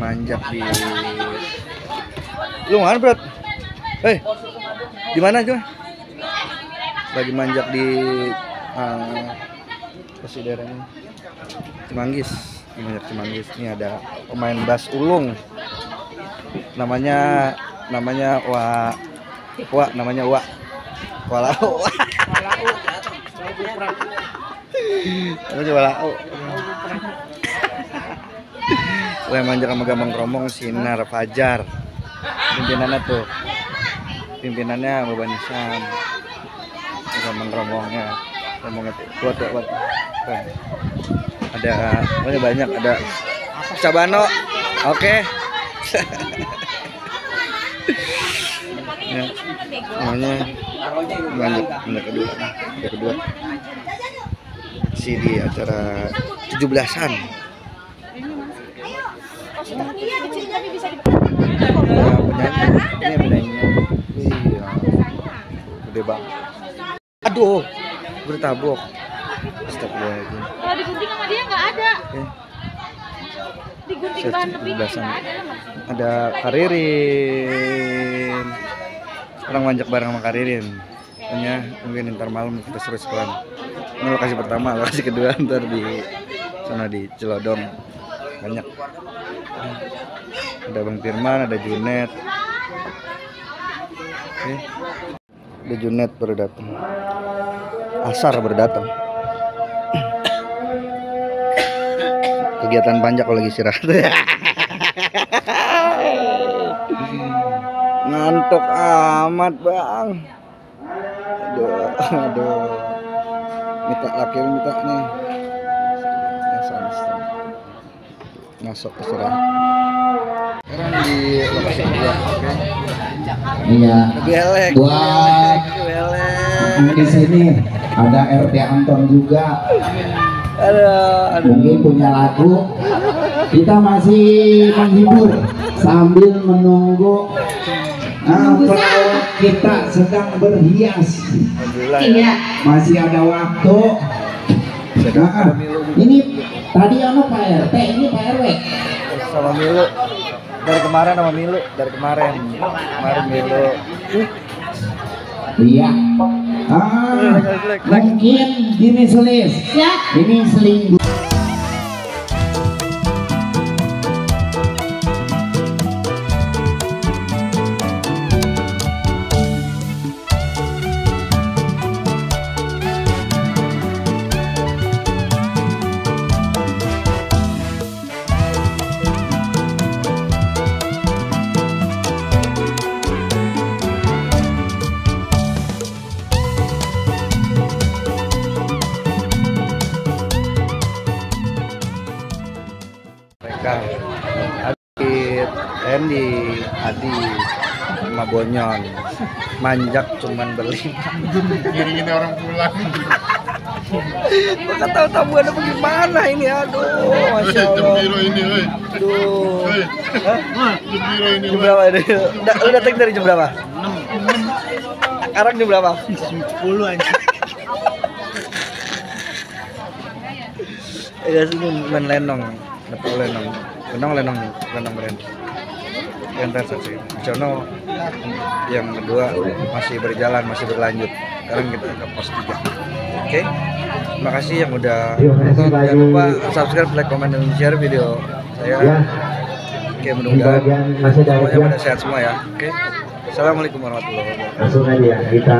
manjak di lu mana bro? Di mana aja? Lagi manjak di pasti daerah ini Cimanggis. Di manjak Cimanggis. Ini ada pemain bas ulung. Namanya Wak. Walau. Gue manjak sama Gambang Kromong Sinar Fajar. Pimpinannya Baban Isam. Gambang Kromongnya. Kromongnya kuat. Ada banyak, ada Cabano. Oke. Ya, namanya manjak kedua. Si di acara 17-an. Penyanyinya. Iya. Gede banget. Aduh, bertabok. Astagfirullahaladzim. Kalau digunting sama dia nggak ada. Digunting bahan lebih nggak ada. Ada Karirin. Orang manjak bareng sama Karirin. Pokoknya mungkin ntar malam kita seru-seruan. Ini lokasi pertama, lokasi kedua ntar di sana di Celodong. Banyak. Ada Bang Firman, ada Junet. Oke. Ada Junet baru datang. Asar baru datang. Kegiatan panjak kalau lagi istirahat. Ngantuk amat bang. Aduh. Minta nih. Masuk istirahat. Sekarang di lokasi kedua. Oke. Iya. Belek. Buat di sini ada RT Anton juga. Aduh. Mungkin punya lagu. Kita masih menghibur sambil menunggu kita sedang berhias. Iya. Masih ada waktu. Ini tadi Pak RT, ini Pak RW. Sama Milu. Dari kemarin sama Milu, Kemarin Milu. Iya. Mungkin gini Selis. Ya. Ini selingkuh. Adit, Randy, Adi, sama Bonyon. Manjak cuman berlima. Ngiringin orang pulang. Gak tahu ada bagaimana ini, aduh, masya Allah. Jam biru ini, woi. Aduh. Jam biru ini. Jam berapa ini? Udah take dari jam berapa? 6. Sekarang jam berapa? 10 aja. Ya sih main lenong. Lenong keren. Yang tersaksi. Jono yang kedua masih berlanjut. Sekarang kita ke pos 3. Oke. Terima kasih yang udah nonton. Jangan lupa subscribe, like, comment, dan share video saya. Oke, mudah-mudahan semuanya pada sehat semua ya. Oke. Assalamualaikum warahmatullahi wabarakatuh. Langsung aja kita